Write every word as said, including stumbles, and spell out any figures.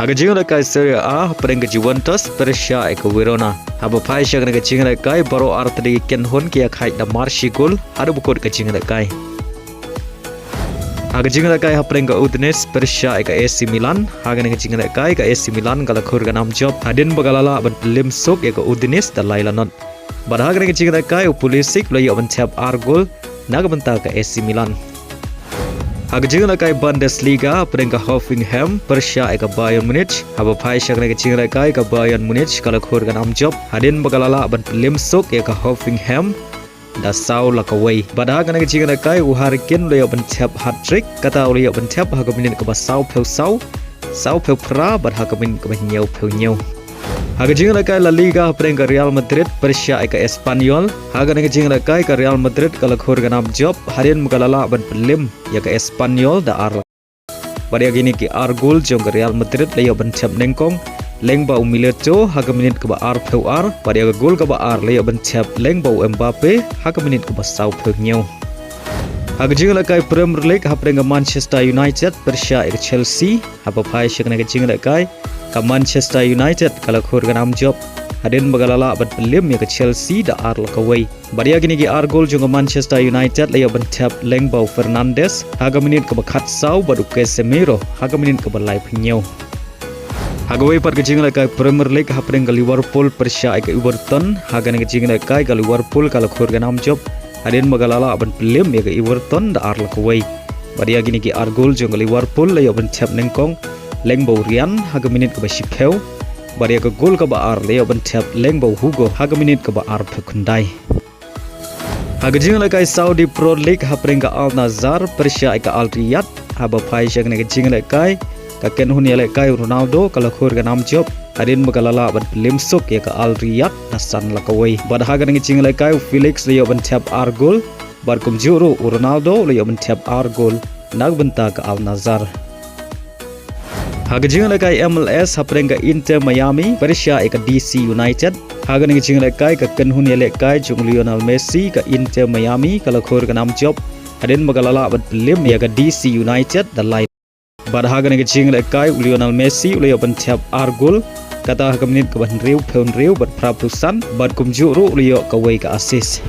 Ha ka jinglehkai Serie A, hapdeng ka Juventus pyrshah ïa ka Verona. Haba phai sha kane ka jinglehkai, baroh artylli ki kynhun ki ïakhaid da mar shi gol haduh ba kut ka jinglehkai. Ha ka jinglehkai hapdeng ka Udinese pyrshah ïa ka A C Milan, ha kane ka jinglehkai ka A C Milan ka la khur ka nam jop hadien ba ka la lah ban pynliem suk ïa ka Udinese da lai lanot. Bad ha kane ka jinglehkai u Pulisic u la ïoh ban thep ar gol na ka bynta ka A C Milan. Ha ka jinglehkai Bundesliga, hapdeng ka Hoffenheim pyrshah ïa ka Bayern Munich. Haba phai sha kane ka jinglehkai ka Bayern Munich ka la khur ka nam jop hadien ba ka la lah ban pynliem suk ïa ka Hoffenheim da saw la ka wei. Bad ha kane ka jinglehkai u Harry Kane u la ïoh ban thep hat-trick, kata u la ïoh ban thep ha ka minit kaba sawphew saw, sawphew phra bad ha ka minit kaba hynñiewphew hynñiew. Ha ka jinglehkai La Liga, hapdeng ka Real Madrid pyrshah ïa ka Espanyol. Ha kane ka jinglehkai ka Real Madrid ka la khur ka nam jop hadien ba ka la lah ban pynliem ïa ka Espanyol da ar la. Bad ïa kine ki ar gol jong ka Real Madrid la ïoh ban thep nyngkong lyngba u Milito ha ka minit kaba arphew ar, bad ïa ka gol kaba ar la ïoh ban thep lyngba u Mbappe ha ka minit kaba sawphew hynñiew. Ha ka jinglehkai Premier League, hapdeng ka Manchester United pyrshah ïa ka Chelsea. Haba phai sha kane ka jinglehkai ka Manchester United ka la khur ka nam jop hadien ba ka la lah ban pynliem ïa ka Chelsea da ar la ka wei. Bad ïa kine ki ar gol jong ka Manchester United la ïoh ban thep lyngba u Fernandes ha ka minit kaba khatsaw bad u Casemiro ha ka minit kaba laiphew hynñiew. Ha kawei pat ka jinglehkai Premier League, hapdeng ka Liverpool pyrshah ïa ka Everton. Ha kane ka jinglehkai ka Liverpool ka la khur ka nam jop hadien ba ka la lah ban pynliem ïa ka Everton da ar la ka wei. Bad ïa kine ki ar gol jong ka Liverpool la ïoh ban thep nyngkong lyngba u Ryan ha ka minit kaba shiphew, bad ïa ka gol kaba ar la ïoh ban thep lyngba u Hugo ha ka minit kaba arphew khyndai. Ha ka jinglehkai Saudi Pro League, hapdeng ka Al Nassr pyrshah ïa ka Al Riyadh. Haba phai sha kane ka jinglehkai ka kynhun ïalehkai u Ronaldo ka la khur ka nam jop hadien ba ka la lah ban pynliem suk ïa ka Al Riyadh da san la ka wei. Bad ha kane ka jinglehkai u Felix la ïoh ban thep ar gol, bad kumjuh ruh u Ronaldo u la ïoh ban thep ar gol na ka bynta ka Al Nassr. Ha ka jinglehkai M L S, hapdeng ka Inter Miami pyrshah ïa ka D C United. Ha kane ka jinglehkai ka kynhun ïalehkai jong u Lionel Messi ka Inter Miami ka la khur ka nam jop hadien ba ka la lah ban pynliem ïa ka D C United da lai. Bad ha kane ka jinglehkai u Lionel Messi u la ïoh ban thep ar gol, kata ha ka minit kaba hynriewphew hynriew bad phraphew san, bad kumjuh ruh u la ïoh kawei ka assist.